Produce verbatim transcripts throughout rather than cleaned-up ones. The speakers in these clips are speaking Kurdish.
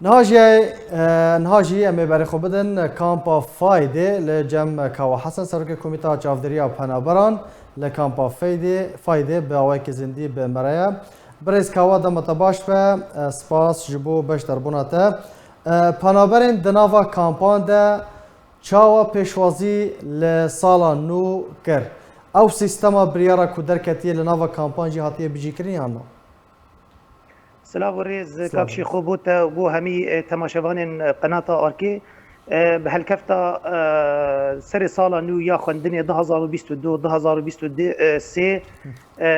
Niha jî, e, niha jî em ê berê xwe bidin kampa Faydê li cem Kawa Hesen, serokê Komîta Çavdêriya Penaberan li kampa Feydê, Faydê bi awayekî zindî bi me re ye. Birêz Kawa, dema te baş be, e, spas ji bo beşdarbûna te. E, penaberên di nava kampan de çawa pêşwazî li sala nû kir? Ew sîstema biryara ku derketiye li nava kampan jî hatiye bicîkirin yan na? Silav û rêz, Silav kak û rêz. Şêxo, bo te û bo hemî, e, temaşevanên, e, qenata Arkê. E, bi helkefta, e, serê sala nû ya xwendinê du hezar û bîst û du, du hezar û bîst û sê, e,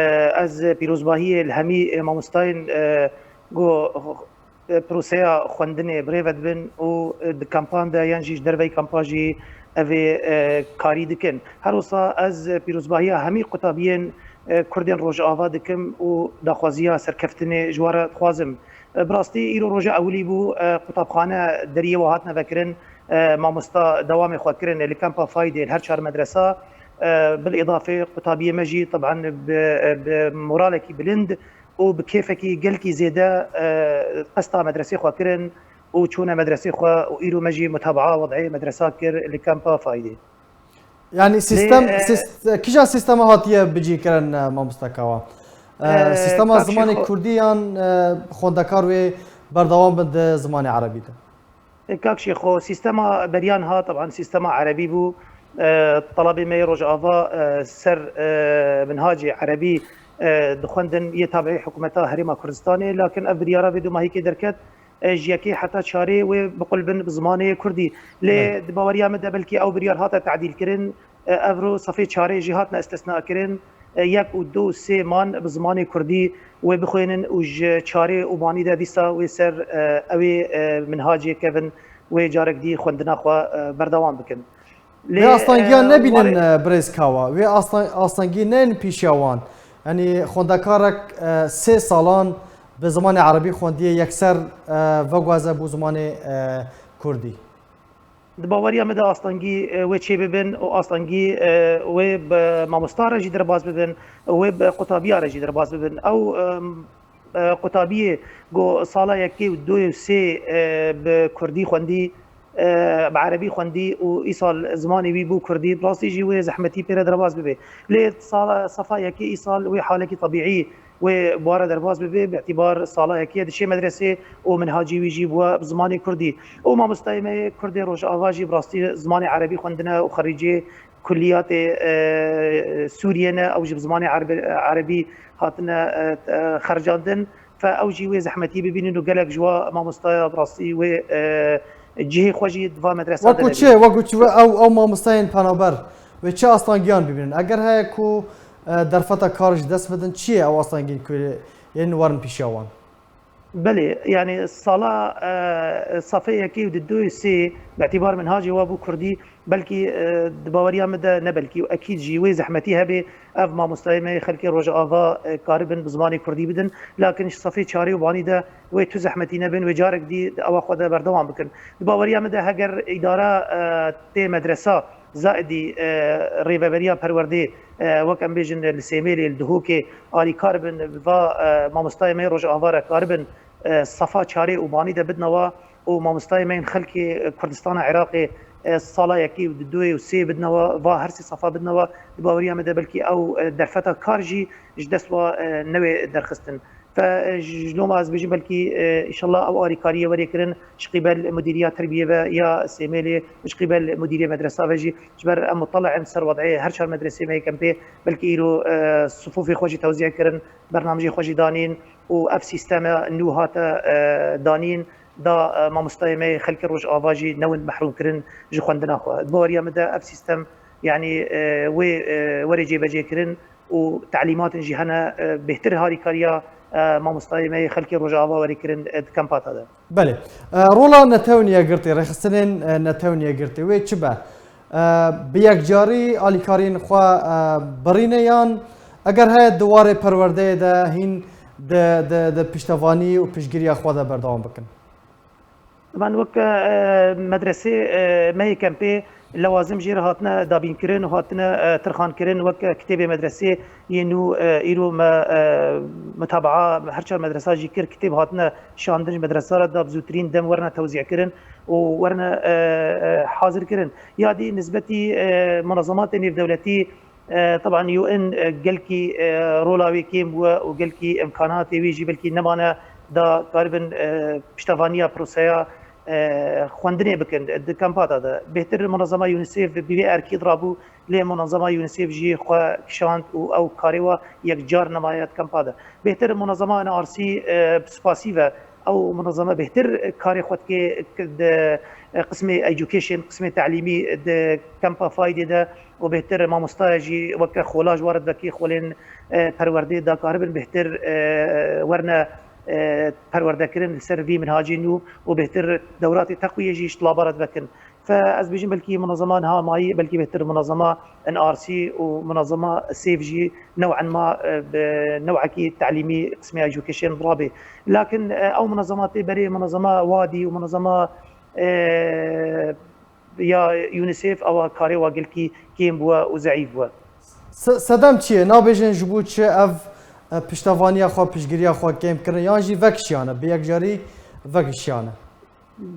ez pîrozbahiyê li hemî, e, mamostayên, e, ku, e, proseya xwendinê bi rê ve dibin û, e, di kampan de yan jî ji derveyî kampa jî ev ê, e, karî dikin. Her wisa ez pîrozbahiya hemî qutabiyên, e, Kurdên Rojava dikim û daxwaziya serkeftinê ji wan re dixwazim. E, bi rastî îro roja ewilî bû, e, qutabxane deriyê we hatine vekirin, e, mamosta dewamê xwe kirin li kampa Faydê li her çar medresa. E, bil îdafê qutabiyê me jî, teban, bi, bi moralekî bilind û bi kêfekî gelkî zêde, e, qesta medresê xwe kirin û çûne medresê xwe û îro me jî mutabaa wed'ê medresa kir li kampa Faydê. Yanî Lê, sîstem, e, sîst-, kîjan sîstema hatiye bicîkirin, e, mamosta Kawa? E, e, sîstema kak zimanê Şêxo. Kurdî yan, e, xwendekar wê berdewam bin di zimanê erebî de? E, kak Şêxo, sîstema beriyan ha, teban sîstema erebî bû. E, telebê me yê Rojava, e, ser, e, minhacê erebî, e, dixwendin, yê tabiî hikûmeta Herêma Kurdistanê, lakin ev biryara vê dumahîkê derket, e, ji yekê heta çarê wê biqulbin bi zimanê kurdî. Lê Evet. di baweriya min de belkî ew biryar hate tedîlkirin, e, evro sefê çarê jî hatine istesnakirin. E, yek û du û sê man bi zimanê kurdî wê bixwênin û ji çarê û banî de dîsa wê ser, e, ew ê, e, minhacê kevin, wê carek dî xwendina xwe, e, berdewam bikin. Lê, Vê astangiya e, nebînin, warê- e, birêz Kawa. Vê astan-, astengî neyên pîşiya wan. Yanî xwendekarek, e, sê salan bi zimanê erebî xwendiye, yekser, e, veguheze bo zimanê, e, kurdî. Di baweriya min de astengî, e, wê çêbibin û astengî, e, wê bi mamosta re jî derbas bibin, wê bi qutabiya re jî derbas bibin. Ew, e, e, qutabiyê ku sala yekê û duyê û sê, e, bi kurdî xwendî, e, bi erebî xwendî û îsal zimanê wî bû kurdî, bi rastî jî wê zehmetî pê re derbas bibe. Lê sala, sefa yekê îsal wê halekî tebîî wê bi wan re derbas bibe, bi îtîbar sala yekê ye dişê medresê û minhacî wî jî bûye bi zimanê kurdî. Û mamostayê me yê kurdê Rojava jî bi rastî zimanê erebî xwendine û xerîcê kulliyatê, e, Sûriyê ne, ew jî bi zimanê erbe-, erebî hatine, e, e, xercandin. Fe ew jî wê zehmetî bibînin û gelek ji wa mamostaya bi rastî wê, e, cihê xwe jî di va medresa de Wekû çi, nebînin. wekû çi we ew, ew mamostayên penaber wê çi astangiyan bibînin? Eger heye ku, e, derfeta kar ji dest bidin, çi ye ew astangiyên ku yên werin pîşiya wan? Belê, yanî sala, e, safê yekê û di du û sê, bi îtîbar minhacê wa bû kurdî, belkî, e, di baweriya min de ne belkî û ekîd jî wê zehmetî hebe, ev mamostayê me yê xelkê Rojava, e, karibin bi zimanê kurdî bidin, lakin ji safê çarê û banî de wê tu zehmetî nebin, wê carek dî di ewa xwe de berdewam bikin. Di baweriya min de heger îdara, e, tê medresa, zaidî, e, rêveberiya perwerdê, e, wek em bêjin li Sêmêlê, li Duhokê alîkar bin, va, e, mamostayê me yê Rojava re karibin, e, safa çarê û banî de bidnewa û mamostayê me yên xelkê Kurdistana Iraqê, e, sala yekê û di duyê û sê bidnewa, va her sê safa bidnewa, di baweriya me de belkî ew, e, derfeta kar jî ji dest wa, e, newê derxistin. Fe, e, ji, ji loma ez bêjim belkî, e, înşallah ew alîkariyê werê kirin ji qîbel Mudîriya Terbiyê ve ya Sêmêlê û ji qîbel Mudîriya Medresa ve jî, ji ber em mutele'in ser wed'ê her çar medresê me yê kempê, belkî îro, e, sifûfê xwe jî tewzî kirin, bernamejê xwe jî danîn û ev sîsteme nû hate, e, danîn, da, e, mamostayê me yê xelkê Rojava jî newin mehrûm kirin ji xwendina xwe. Di baweriya min de ev sîstem, yanî, e, wê, e, were cêbecê kirin û telîmatên jî hene, e, bêhtir harîkariya, e, mamostayê me yê xelkê Rojava were kirin, e, di kempata de. Belê. E, rola Netewên Yekgirtî, rêxistinên, e, Netewên Yekgirtî wê çi be? E, bi yekcarî alîkariyên xwe, e, birîne yan eger heye di warê perwerdeyê de hîn di, di, di piştevanî û piştgiriya xwe de berdewam bikin? Min wek, e, medresê, e, me yê kempê lewazim jê re hatine dabînkirin û hatine, e, tirxankirin, wek, e, kitêbê medresê yên nû, e, îro me, e, mutabaa her çar medresa jî kir, kitêb hatine şandin ji medresa re da bi zûtirîn dem werine tewzî kirin û werine, e, e, hazir kirin. Ya dî nisbetî, e, munazematê nêvdewletî, e, teban U N, e, gelkî, e, rola wê kêm bûye û gelkî imkanatê wê jî belkî nemane da karibin, e, piştevaniya proseya, e, xwendinê bikin di kampa de. Bêhtir munazema UNICEF bi vê erkî dirabû, lê munazema UNICEF jî xwe kişand û ew karê we yekcar nemaye di kampa de. Bêhtir munazema N R C, e, bi spasî ve ew munazeme bêhtir karê xwe dike di, e, qismê education, qismê te'lîmî di kampa Faydê de û bêhtir mamostaya jî weke xola ji we re divekê xwelên, e, perwerdê da karibin bêhtir, e, werine, e, perwerdekirin li ser vî minhacê nû û bêhtir dewratê teqwiyê jî ji tilaba re divekin. Fe ez bêjim belkî munazema niha mayî, belkî bêhtir munazema N R C û munazema SAFE jî new'en ma, e, bi new'ekî te'lîmî qismê education rabê. Lakin, e, ew munazema tê berê munazema wadî û munazema, e, ya UNICEF ewa karê wa gelkî kêm bûye û zeîf bûye. Se-, sedem çi ye? Nabêjin ji bo çi ev, e, piştevaniya xwe, piştgiriya xwe kêm kirin yan jî vekişiyane, bi yekcarî vekişiyane?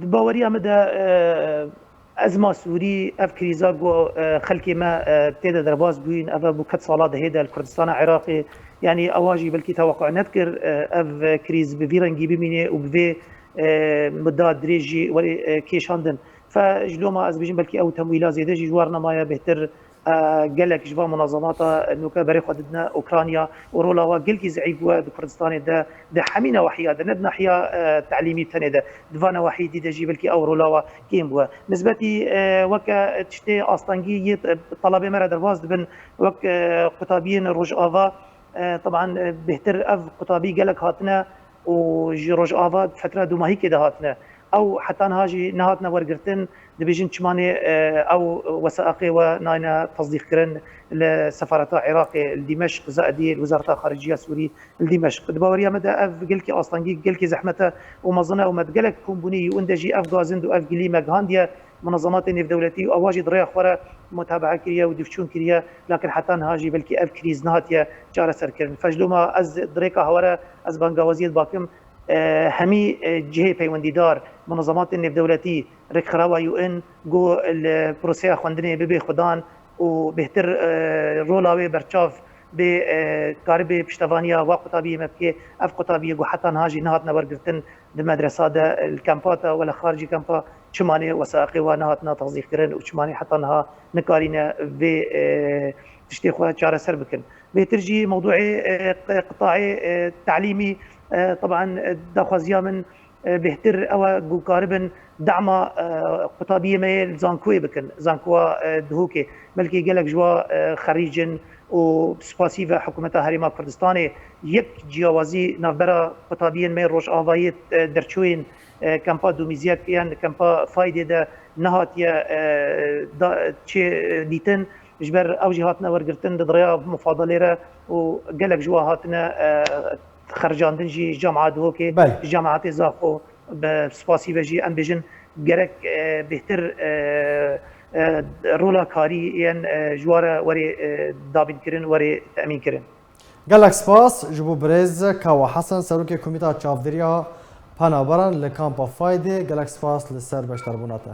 Di baweriya min de, e, ezma Sûrî, ev krîza ku, e, xelkê me, e, tê de derbas bûyîn, ev bû qet sala dehê de li Kurdistana Iraqê, yanî ewa jî belkî tewequ nedikir, e, ev krîz bi vî rengî bimîne û bi vê, e, muda dirêj jî werê, e, kêşandin. Fe ji loma ez bêjim belkî ew temwîla zêde jî ji war nemaye bêhtir, e, gelek ji van munazemata nûke berê xwe didine Ukrayna û rola wa gelkî zeîf bûye di Kurdistanê de, di hemî newahiya de, ne di nahiya, e, te'lîmî tenê de, di van newahî dî de jî belkî ew rola wa kêm bûye. Nisbetî, e, weke tiştê astengî yê, e, telabê me re derbas dibin, wek, e, qutabiyên Rojava, e, teban, e, bêhtir ev qutabî gelek hatine û ji Rojava di fetra dûmahîkê de hatine. Ew heta niha jî nehatine wergirtin, dibêjin çimanê, e, ew wesaiqê we nayne tesdîqkirin li sefareta Iraqê li Dîmeşq, zaidî li Wezareta Xariciya Sûrî li Dîmeşq. Di baweriya me de ev gelkî astengî, gelkî zehmet e û mezin e û me di gelek kombûnê yû in de jî ev gazind û ev gilî me gihandiye munazematê nêvdewletî û ewa jî di rêya xwe re mutabaa kiriye û dûvçûn kiriye, lakin heta niha jî belkî ev krîz nehatiye çareserkirin. Fe ji loma ez di rêka hewa re ez bangawaziyê dibakim, e, hemî, e, cihê peywendîdar, munazematên nêvdewletî, rêkxirawa U N, ku li proseya xwendinê bibe xudan û bêhtir, e, rola wê berçav bê, e, karibê piştevaniya wa qutabiyê me bike. Ev qutabiyê ku heta niha jî nehatine wergirtin di medresa de, li kampa de, wela xaricî kampa, çimanê wesaiqê wa nehatine tasdîqkirin û çimanê heta niha nikarîne vê, e, tiştê xwe çareser bikin. Bêhtir jî mewduê, e, q-, qitayê, e, te'lîmî, e, teban, e, daxwaziya min, e, bêhtir ew e ku karibin dema, e, qutabiyê me yê li zankoyê bikin, zankoya, e, Duhokê. Belkî gelek ji wa, e, xerîc in û spasî ve hikûmeta Herêma Kurdistanê yek ciyawazî navbera qutabiyên me yê Rojavayê, e, derçûyên, e, kampa Dumîzyek yan kampa Faydê de nehatiye, e, da, çê, e, dîtin. Ji ber ew jî hatine wergirtin di rêya mufadalê re û gelek ji wa hatine, e, xercandin jî ji Camiya Duhokê, Belê. Ji Camiatê Zaxo, bi spasî ve jî em bêjin gerek, e, bêhtir, e, e, rola karî yên, e, ji wa re werê, e, dabînkirin, werê temînkirin. Gelek spas ji bo birêz Kawa Hesen, serokê Komîta Çavdêriya Penaberan li Kampa Faydê. Gelek spas li ser beşdarbûna te.